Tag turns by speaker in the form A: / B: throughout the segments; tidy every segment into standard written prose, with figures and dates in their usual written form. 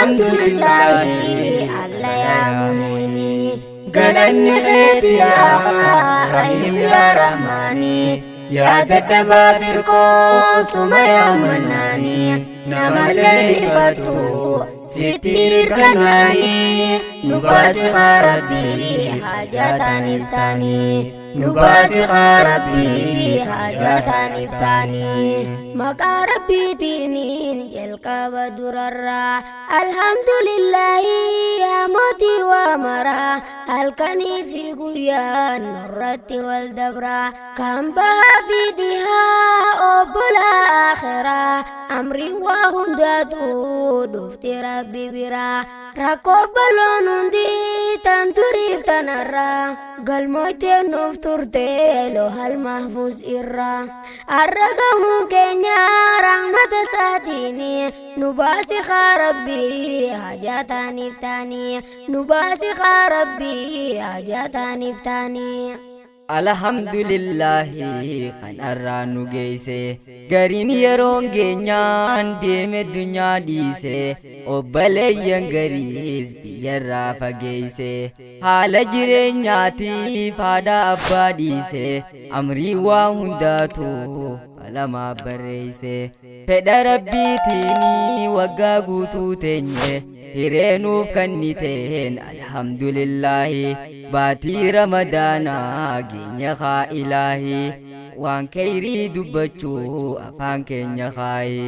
A: Alhamdulillahi Allah yaa mu'ini galanni keeti yaa Rahiim yaa Rahmaani yaa dadhabaa firqoo suma yaa mannaani namallee ifattu sitti hirkannaani nu baasi haa Rabbii haajataaniif taanii nu baasi haa Rabbii haajataaniif taanii. Maqaa Rabbiitiin jalqaba durarraa alhamdulillahi yaa mootii waa maraa halkanii fi guyyaan nurratti wal dabraa kan bahaa fi dhihaa obbolaa akhiraa amriin waa hundaatu dhufti Rabbi biraa rakkoof balloon hundi tan duriif tanarraa galmootee nuuf turte loohal mahfuuz irraa arra gahuun keenya rahmata isaatiin nu baasi haa Rabbii haajataaniif taanii nu baasi haa Rabbii haajataaniif taanii.
B: Alhamdulillahi kanarraa nu geeyse gariin yeroon geenyaan deeme dunyaa dhiise obboleeyyan gariis biyyarraa fageeyse haala jireenyaatiif haadha abbaa dhiise amrii waa hundaatu qalamaa barreeyse fedha Rabbiitiin waggaa guutuu teenye hireenuuf kanniteen alhamdulillahi baatii Ramadaanaa geenya haa ilaahi waan keyrii dubbachuu afaan keenya kaayi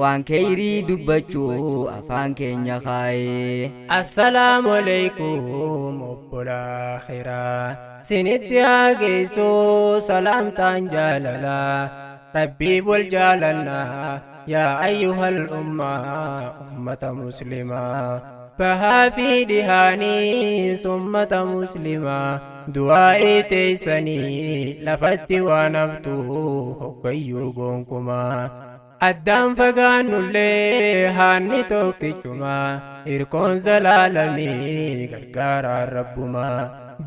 B: waan keyrii dubbachuu afaan keenya kaayi.
C: Assalaamu alaikum obbolaa akhiraa sinitti haa geessu salaamtaan jaalalaa Rabbii wal jaalannaa yaa ayyuhal ummaa ummata muslimaa bahaa fi dhihaanii ummata muslimaa du'aa'ii teeysanii lafatti waan haftu hoggayyuu gonkumaa addaan fagaannullee haanni tokkichumaa hirkoon zalaalamii gargaaraan rabbumaa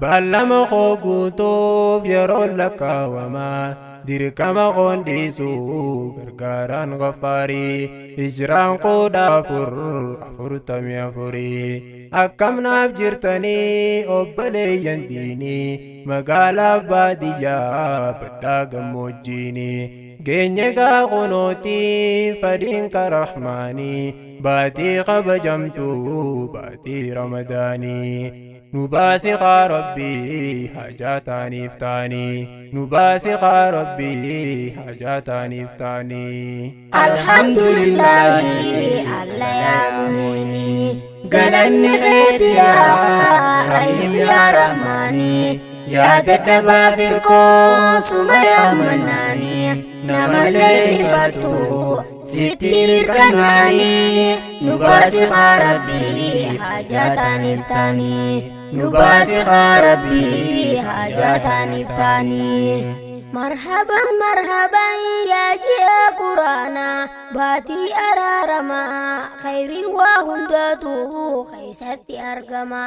C: baallama koo guutuuf yeroo lakkaawamaa dirqama koon dhiisuu gargaaraan gaffaarii hijiraan 1444 akkam naaf jirtanii obboleeyyan diinii magaalaa baadiyyaa baddaa gammoojjiinii geenye gaa kunootii fadhiin rahmaanii baatii kabajamtuu baatii Ramadaanii nu baasi haa Rabbii hajaataaniif taanii nu baasi haa Rabbii hajaataaniif taanii.
A: Alhamdulillahi Allah yaa mu'ini galanni keeti yaa Rahiim yaa Rahmaani yaa dadhabaa firqoo suma yaa mannaani namallee ifattu sitti hirkannaani nu baasi haa Rabbii haajataaniif taanii nu baasi haa Rabbii haajataaniif taanii. Marhaban marhaban yaa ji'a Quraanaa baatii araaramaa khayriin waa hundaatu keessatti argama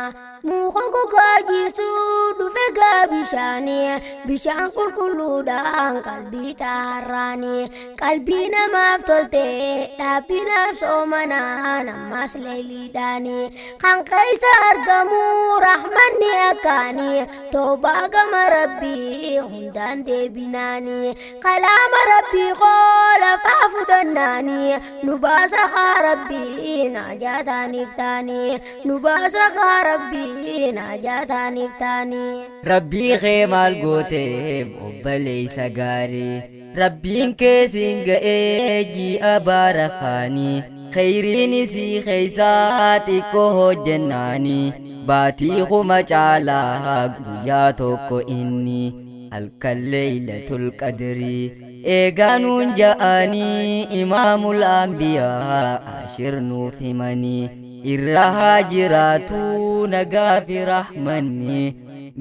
A: muka gogaa jiisuu dhufe gaa bishaanii bishaan qulqulluudhaan qalbii xaarraanii qalbii namaaf tolte dhaabbinaaf soomanaan ammas leeyliidhaanii kan keessa argamu rahmanni akkaanii toobaa gama Rabbii hundaan deebinaanii kalaama Rabbii qola faa fudhannaanii nu baasa haa Rabbii najaataaniif taanii nu baasa haa Rabbii najaataaniif taanii.
B: Rabbii kee maal gooteef obboleessa gaarii Rabbiin kee siin ga'ee ji'a baarakaanii kheyriin isii keeysaa xiqqoo hojjennaanii baatii 1000 caalaa guyyaa tokko inni halkan leeylatul qadrii eegaanuun ja'anii imaamul anbiyaa ashir nuuf himanii irra haa jiraatu nagaa fi rahmanni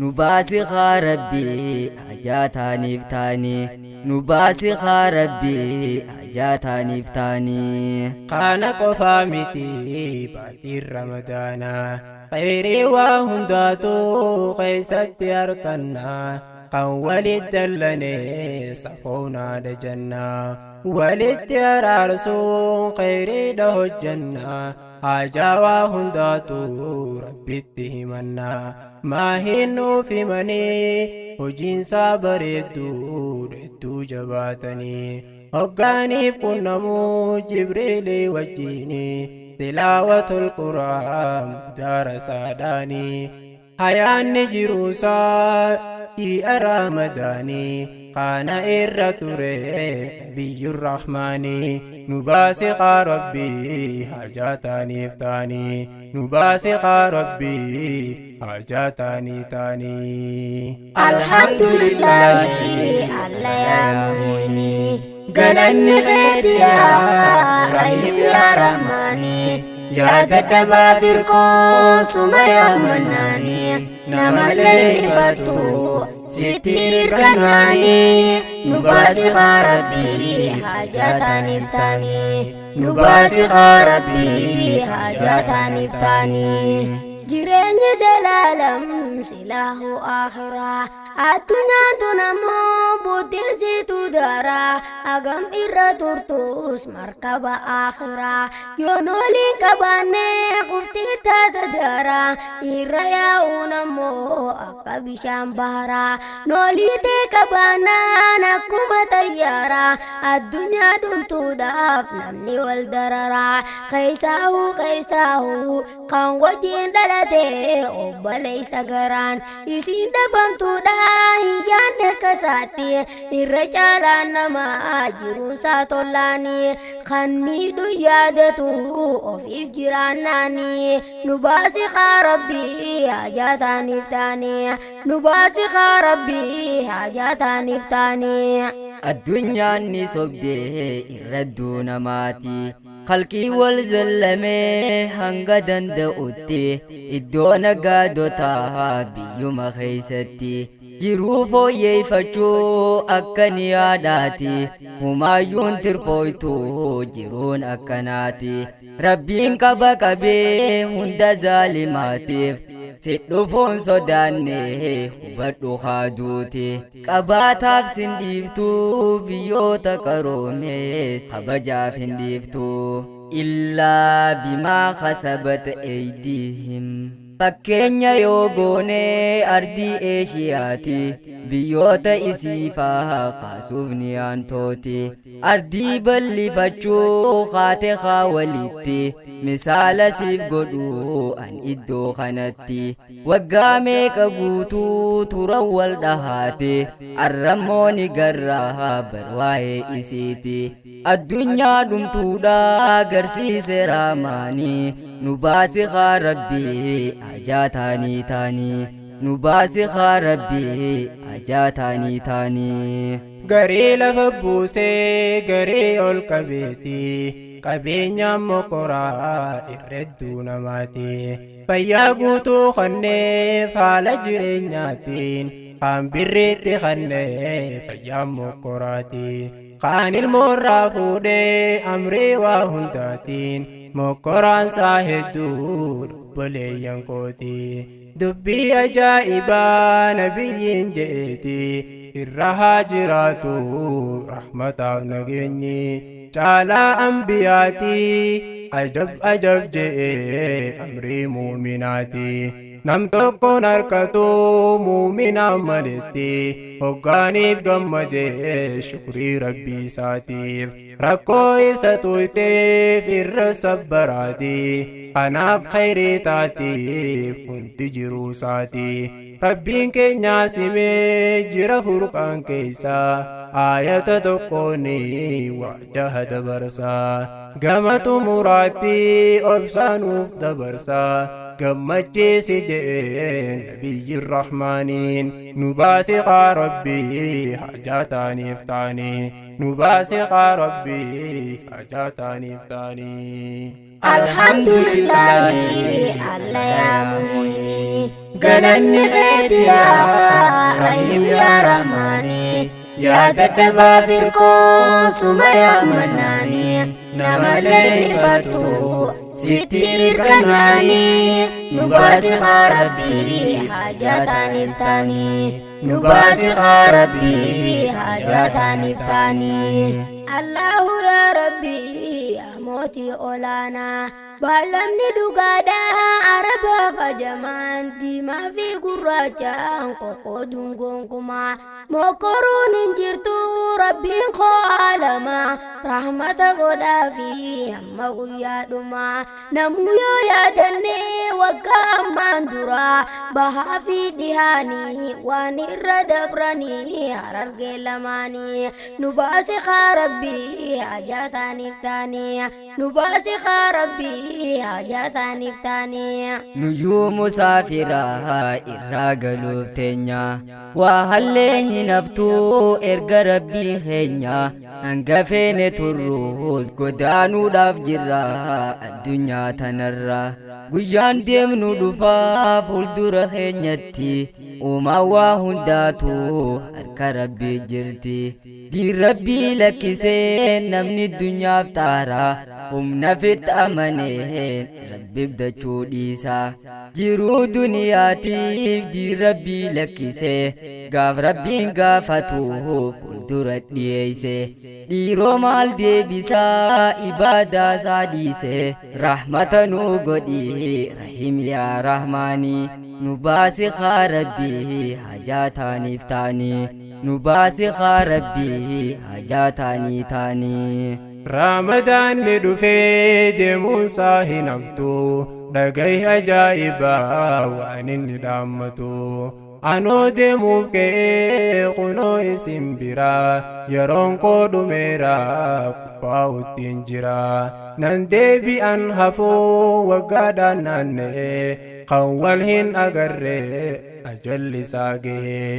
B: nu baasi haa Rabbii hajaataaniif taanii nu baasi haa Rabbii hajaataaniif taanii.
C: Kana qofaa miti baatiin Ramadaanaa khayrii waa hundaatu keessatti argannaa. Kan walitti dallanee safoonaadha jannaa. Walitti araarsuun kheyriidha hojjannaa. Haajaa waa hundaatu Rabbitti himannaa. Maa hin nuuf himanii hojiinsaa bareedduu hedduu jabaatanii. Hoggaaniif qunnamuu Jibriilii wajjiinii. Tilaawatul Quraan daara saadaanii. Hayaanni jiruusaa ji'a Raamadaanii. Kana irra ture Nabiyyur Rahmaanii. Nu baasiqaa Rabbii hajaa taaniif taanii. Nu baasiqaa Rabbii hajaa taanii taanii.
A: Alhamdulillahi alla yaa mu'ini, galanni keeti yaa Rahim yaa Rahmaani. Yaa dadhabaa firqoo suma yaa mannaani, nama leellifattu sitti hirkannaani. Nu baasiqaa Rabbii hajaa taaniif taanii. Nu baasiqaa Rabbii hajaa taaniif taanii. Jireenya jalaalam silaahu akhiraa, addunyaan tun ammoo buddeensitu daaraa. Agam irra turtus markaba akhiraa, yoon waliin qabaanne kuftii taata daaraa. Irra yaa'uun ammoo akka bishaan baharaa, nooliitee qabaannaan akkuma xayyaaraa. Addunyaa dhumtuudhaaf namni wal dararaa, keessaahuu keessaahuu kan wajjin dhalate obboleessa garaan isiin dhabamtuudha hin yaadne akkasaatti. Irra caalaan namaa jiruunsaa tollaanii, kan miidhu yaadatu ofiif jiraannaanii. Nu baasiqaa Rabbii hajaa taaniif taanii. Nu baasiqaa Rabbii hajaa taaniif taanii.
B: Addunyaan ni sobdee irra namaati. Khalqii wal zallamee hanga danda'utti iddoo nagaadotaa biyyuma keessatti. Jiruu fooyyeeffachuu akka ni yaadaati. Humaayyuun tirfooytu jiruun akkanaati. Rabbiin qaba qabee hunda zaalimaatiif. Si dhufuun sodaanne hubadhu haaduuti. Qabaataaf sin dhiiftuu biyyoota qaroomes kabajaaf hin dhiiftuu. Illaa bimaa kasabat eeydiihim. Fakkeenya yoo goone ardii Eeshiyaati, biyyoota isiifaa kaasuuf ni yaantooti. Ardii bal'ifachuu kaate haa walitti misaala siif godhuu an iddoo kanatti. Waggaa meeqa guutuu turan wal dhahaate, arrammoo ni garraa bar waa'ee isiiti. Addunyaa dhumtuudha agarsiise Raamaanii. Nu baasiqaa Rabbii hajaa taanii taanii. Nu baasiqaa Rabbii hajaa taanii taanii.
C: Garii lafa buusee garii ol qabeeti. Qabeenyaan mokoraa irredduu namaati. Fayyaa guutuu kanneef haala jireenyaatiin. Kaan birriitti kannee fayyaa mokoraati. Kaan ilmoorraa fuudhee amrii waa hundaatiin. Mokoraan isaa hedduu obboleeyyan kooti. Dubbii ajaa'ibaa nabiyyiin je'eeti. Irra haa jiraatu rahmataaf nageenyi. Caalaa ambiyaati ajab ajab je'ee amrii muuminaati. Nam tokkoon harkatu muuminaan maletti hoggaaniif gammadee shukrii Rabbii isaatiif. Rakkoo isa tuyteef irra sabbaraati. Kanaaf khayrii taatiif hundi jiruu isaati. Rabbiin keenyaa simee jira furqaan keessa. Aayata tokkoon waajaha dabarsaa. Gama xumuraatti obsaanuuf dabarsaa. Gammachiisi je'een nabiyyi Rahmaaniin. Nu baasiqaa Rabbii hajaa taaniif taanii. Nu baasiqaa Rabbii hajaa taaniif taanii.
A: Alhamdulillahi alla yaa mu'ini, galanni keeti yaa Rahim yaa Rahmaani. Yaa dadhabaa firqoo suma yaa mannaani, nama leellifattu sitti hirkannaani. Nu baasiqaa Rabbii hajaa taaniif taanii. Nu baasi haa Rabbii haajaa taaniif taanii. Allahu yaa Rabbii yaa mootii olaanaa. Baalamni dhugaadhaa arabaaf ajamaan diimaa fi gurraachaan qoqqooduun gonkumaa. Mokkoruun hin jirtu Rabbiin koo aalamaa rahmata godhaa fi hamma guyyaa dhumaa. Namuu yoo yaadanne waggaa ammaan duraa bahaa fi dhihaanii waan irra dabranii harargee lamaanii. Nu baasi haa Rabbii haajaa taaniif taanii. Nu baasi haa Rabbii haajaa taaniif taanii.
B: Nuyyuu musaafiraa irraa galuuf teenya waa hallee hin haftuu erga rabbii keenya hanga feene turruus godaanuudhaaf jirra addunyaa tanarra guyyaan deemnu dhufaa fuuldura keenyatti uumaan waa hundaatu harka rabbii jirti diin rabbii lakkisee namni dunyaaf xaara humna fitti amanee rabbiif dachuu dhiisa jiruu duniyaatiif diin rabbii lakkisee gaaf rabbiin gaafatu fuuldura dhiyeeyse dhiiroo maal deebisaa ibaadaa isaa dhiise rahmata nuu godhi rahim yaa rahmaanii nu baasi haa rabbii hajaa taaniif taanii nu baasi haa rabbii hajaa taanii taanii.
C: Ramadaanni dhufee deemuunsaa hin haftu dhagahi ajaa'ibaa waan inni dhaammatu. Anoo deemuuf ka'ee kunoo isin biraa yeroon koo dhumeera qophaa'uttiin jira. Nan deebi'an hafuu waggaadhaan naanna'ee kan wal hin agarre ajalli isaa gahee.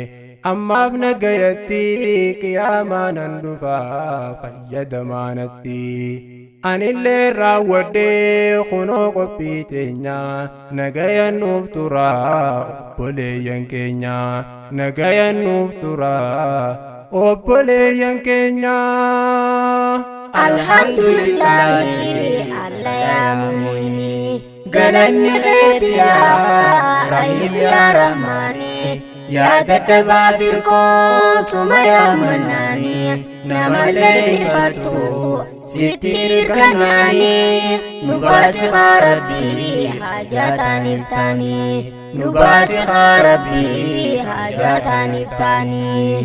C: Ammaaf nagayatti qiyaamaa nan dhufaa fayyadamaanatti. Anillee raawwadhee kunoo qophii teenya nagayan nuuf turaa obboleeyyan keenya nagayan nuuf turaa obboleeyyan keenya.
A: Alhamdulillahi alla yaa mu'mini galanni keeti yaa Rahim yaa Rahmaani yaa dadhabaa firqoo suma yaa mannaani namallee ifattu sitti hirkannaani nu baasi haa Rabbii haajaa taaniif taanii nu baasi haa Rabbii haajaa taaniif taanii.